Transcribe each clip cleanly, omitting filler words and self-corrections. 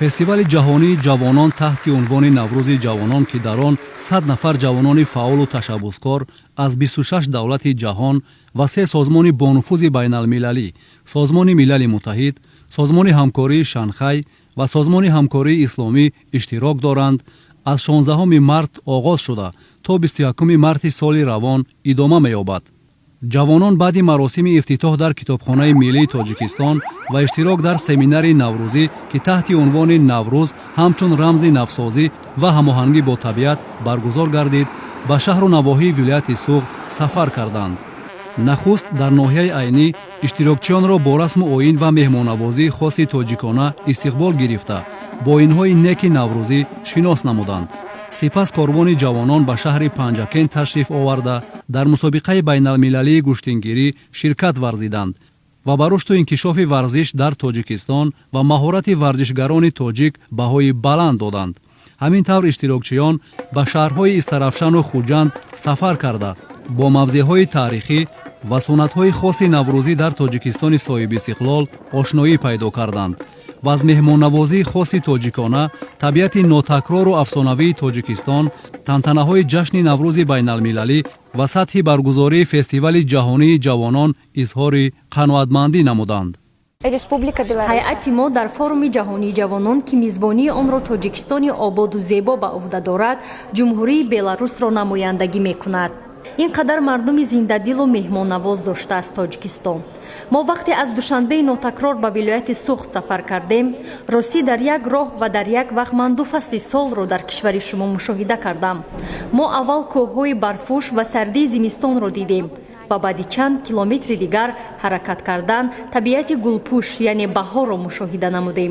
Фестивали ҷаҳонии ҷавонон таҳти унвони «Наврӯзи ҷавонон», ки дар он 100 нафар ҷавонони фаъолу ташаббускор аз 26 давлати ҷаҳон ва се созмони бонуфузи байналмилалӣ: Созмони Милали Муттаҳид, Созмони Ҳамкории Шанхай ва Созмони Ҳамкории Исломӣ иштирок доранд, аз 16 март оғоз шуда, то 21 марти соли равон идома меёбад. Ҷавонон баъди маросими ифтитоҳ дар Китобхонаи миллии Тоҷикистон ва иштирок дар семинари наврӯзӣ, ки таҳти унвони «Наврӯз ҳамчун рамзи навсозӣ ва ҳамоҳангӣ бо табиат» баргузор гардид, ба шаҳру навоҳии вилояти Суғд сафар карданд. Нахуст дар ноҳияи Айнӣ иштирокчиёнро бо расму оин ва меҳмоннавозии хоси тоҷикона истиқбол гирифта, бо оинҳои неки наврӯзӣ шинос намуданд. Сипас корвони ҷавонон ба шаҳри Панҷакент ташриф оварда, дар мусобиқаи байналмилалии гӯштингирӣ ширкат варзиданд ва ба рушду инкишофи варзиш дар Тоҷикистон ва маҳорати варзишгарони тоҷик баҳои баланд доданд. Ҳамин тавр, иштирокчиён ба шаҳрҳои Истаравшану Хуҷанд сафар карда, бо мавзеъҳои таърихӣ ва суннатҳои хоси наврӯзӣ дар Тоҷикистони соҳибистиқлол ошноӣ пайдо карданд ва аз меҳмоннавозии хоси тоҷикона, табиати нотакрору афсонавии Тоҷикистон, тантанаҳои ҷашни Наврӯзи байналмилалӣ ва сатҳи баргузории фестивали ҷаҳонии ҷавонон изҳори қаноатмандӣ намуданд. Республика Беларусь. Ҳайати мо дар Форуми ҷаҳонии ҷавонон, ки мизбонии онро Тоҷикистони ободу зебо ба ӯҳда дорад, Ҷумҳурии Беларусро намояндагӣ мекунад. Ин қадар мардуми зиндадилу меҳмоннавоз доштааст Тоҷикистон. Мо вақте аз Душанбеи нотакрор ба вилояти Суғд сафар кардем, ростӣ, дар як роҳ ва дар як вақт ман ду фасли солро дар кишвари шумо мушоҳида кардам. Мо аввал кӯҳҳои барфпӯш ва сардии зимистонро дидем ва баъди чанд километри дигар ҳаракат кардан, табиати гулпӯш, яъне баҳорро мушоҳида намудем.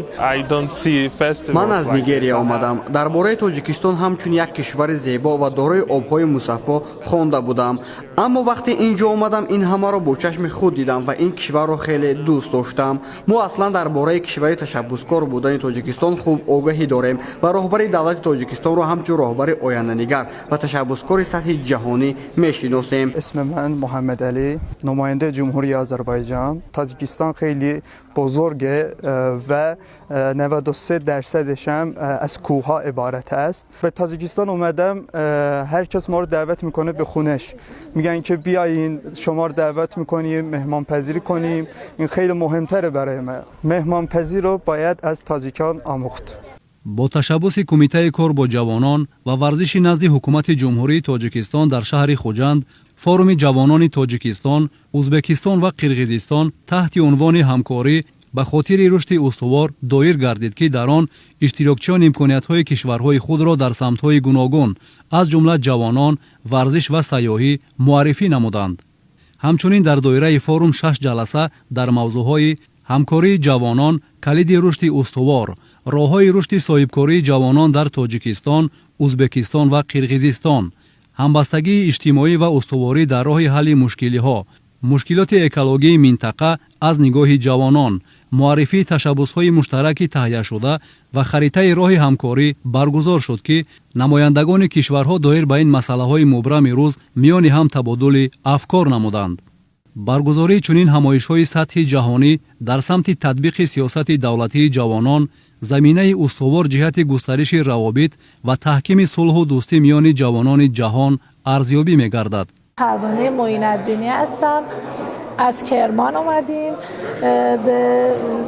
Ман аз Нигерия омадам. Дар бораи Тоҷикистон ҳамчун як кишвари зебо ва дорои обҳои мусаффо хонда будам, аммо вақте ин ҷо омадам, ин ҳамаро бо чашми худ дидам ва ин кишварро хеле дӯст доштам. Мо аслан дар бораи кишвари ташаббускор будани Тоҷикистон хуб огаҳӣ дорем ва роҳбари давлати Тоҷикистонро ҳамчун роҳбари оянданигар ва ташаббускори сатҳи ҷаҳонӣ мешиносем. اسم من محمد علی، نماینده جمهوری آذربایجان. تاجیکستان خیلی بزرگه و 93 درصدش هم از کوه عبارت است. به تاجیکستان اومدم، هر کس ما رو دعوت میکنه به خونش، میگن که بیاین، شما رو دعوت میکنیم، مهمان پذیری کنیم. این خیلی مهمتره برای من. مهمان پذیر رو باید از تاجیکان آموخت. Бо ташаббуси Кумитаи кор бо ҷавонон ва варзиши назди Ҳукумати Ҷумҳурии Тоҷикистон дар шаҳри Хуҷанд форуми ҷавонони Тоҷикистон, Ӯзбекистон ва Қирғизистон таҳти унвони «Ҳамкорӣ ба хотири рушди устувор» доир гардид, ки дар он иштирокчиён имкониятҳои кишварҳои худро дар самтҳои гуногун, аз ҷумла ҷавонон, варзиш ва сайёҳӣ муаррифӣ намуданд. Ҳамчунин дар доираи форум шаш ҷаласа дар мавзӯъҳои ҳамкории ҷавонон, калиди рушди устувор, роҳҳои рушди соҳибкории ҷавонон дар Тоҷикистон, Ӯзбекистон ва Қирғизистон, ҳамбастагии иҷтимоӣ ва устуворӣ дар роҳи ҳалли мушкилиҳо, мушкилоти экологии минтақа аз нигоҳи ҷавонон, муаррифии ташаббусҳои муштараки таҳияшуда ва харитаи роҳи ҳамкорӣ баргузор шуд, ки намояндагони кишварҳо доир ба ин масъалаҳои мубрами рӯз миёни ҳам табодули афкор намуданд. Баргузории чунин ҳамоишҳои сатҳи ҷаҳонӣ дар самти татбиқи сиёсати давлатии ҷавонон заминаи устувор ҷиҳати густариши равобит ва таҳкими сулҳу дӯстӣ миёни ҷавонони ҷаҳон арзёбӣ мегардад. پروانه معین‌الدینی هستم. از کرمان اومدیم به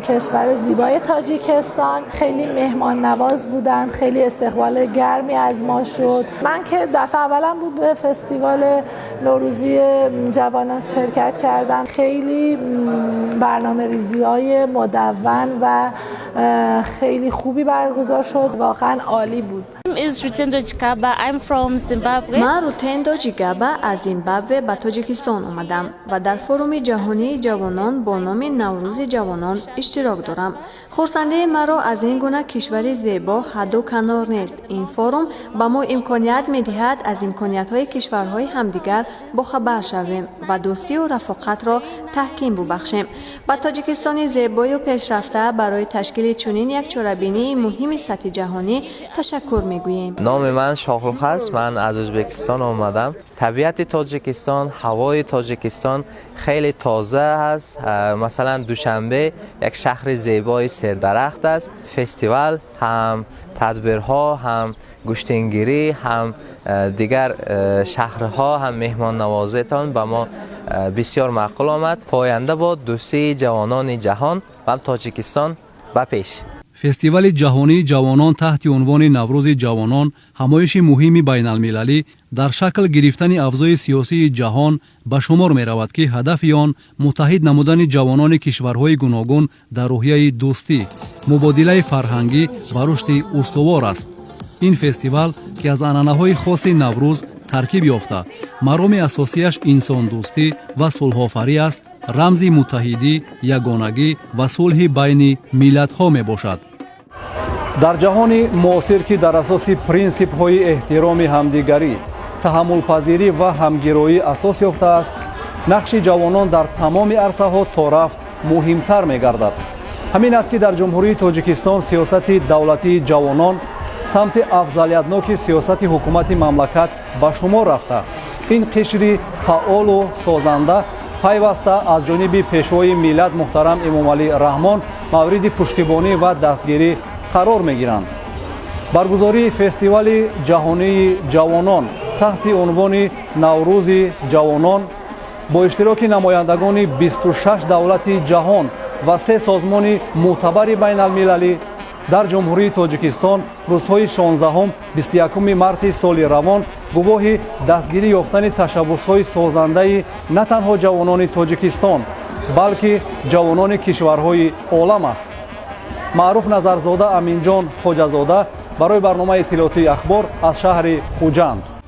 کشور زیبای تاجیکستان. خیلی مهمان نواز بودن، خیلی استقبال گرمی از ما شد. من که دفعه اولم بود به فستیوال نوروزی جوانان شرکت کردم، خیلی برنامه ریزی های مدون و خیلی خوبی برگزار شد. واقعا عالی بود. Is Rutendo Chikaba. I'm from Zimbabwe. Ман Рутендо Чигаба, аз Зимбабве ба Тоҷикистон омадам ва дар форуми ҷаҳонии ҷавонон бо номи «Наврӯзи ҷавонон» иштирок дорам. Хурсандии маро аз ин гуна кишвари зебо ҳадду канор нест. Ин форум ба мо имконият медиҳад, аз имкониятҳои кишварҳои ҳамдигар бохабар шавем ва дӯстию рафоқатро таҳким бубахшем. Ба Тоҷикистони зебою пешрафта барои ташкили чунин як чорабинии муҳими сатҳи ҷаҳонӣ ташаккур мегӯем. Номи ман Шоҳрух аст. Ман аз Ӯзбекистон омадам. Табиати Тоҷикистон, ҳавои Тоҷикистон хеле тоза аст. Масалан, Душанбе як шаҳри зебои сердарахт аст. Фестивал ҳам, тадбирҳо ҳам, гӯштингирӣ ҳам, дигар шаҳрҳо ҳам, меҳмоннавозиатон ба мо бисёр маъқул омад. Поянда бод дӯстии ҷавонони ҷаҳон ва Тоҷикистон ба пеш! Фестивали ҷаҳонии ҷавонон таҳти унвони Наврӯзи ҷавонон ҳамоиши муҳими байналмилалӣ дар шакл гирифтани авзои сиёсии ҷаҳон ба шумор меравад, ки ҳадафи он муттаҳид намудани ҷавонони кишварҳои гуногун дар рӯҳияи дӯстӣ, мубодилаи фарҳангӣ ва рушди устувор аст. Ин фестивал, ки аз анъанаҳои хоси Наврӯз таркиб ёфта, мароми асосияш инсондӯстӣ ва сулҳофарӣ аст, рамзи муттаҳидӣ, ягонагӣ ва сулҳи байни миллатҳо мебошад. Дар ҷаҳони муосир, ки дар асоси принсипҳои эҳтироми ҳамдигарӣ, таҳаммулпазирӣ ва ҳамгироӣ асос ёфтааст, нақши ҷавонон дар тамоми арсаҳо торафт муҳимтар мегардад. Ҳамин аст, ки дар Ҷумҳурии Тоҷикистон сиёсати давлатии ҷавонон самти афзалиятноки сиёсати ҳукумати мамлакат ба шумор рафта, ин қишри фаъолу созанда пайваста аз ҷониби Пешвои миллат муҳтарам Эмомалӣ Раҳмон мавриди пуштибонӣ ва дастгирӣ қарор мегиранд. Баргузории фестивали ҷаҳонии ҷавонон таҳти унвони Наврӯзи ҷавонон бо иштироки намояндагони 26 давлати ҷаҳон ва се созмони мӯътабари байналмилалӣ дар Ҷумҳурии Тоҷикистон рӯзҳои 16, 21 марти соли равон гувоҳи дастгирӣ ёфтани ташаббусҳои созандаи на танҳо ҷавонони Тоҷикистон, балки ҷавонони кишварҳои олам аст. Маъруф Назарзода, Аминҷон Хоҷазода барои барномаи иттилоотии Ахбор аз шаҳри Хуҷанд.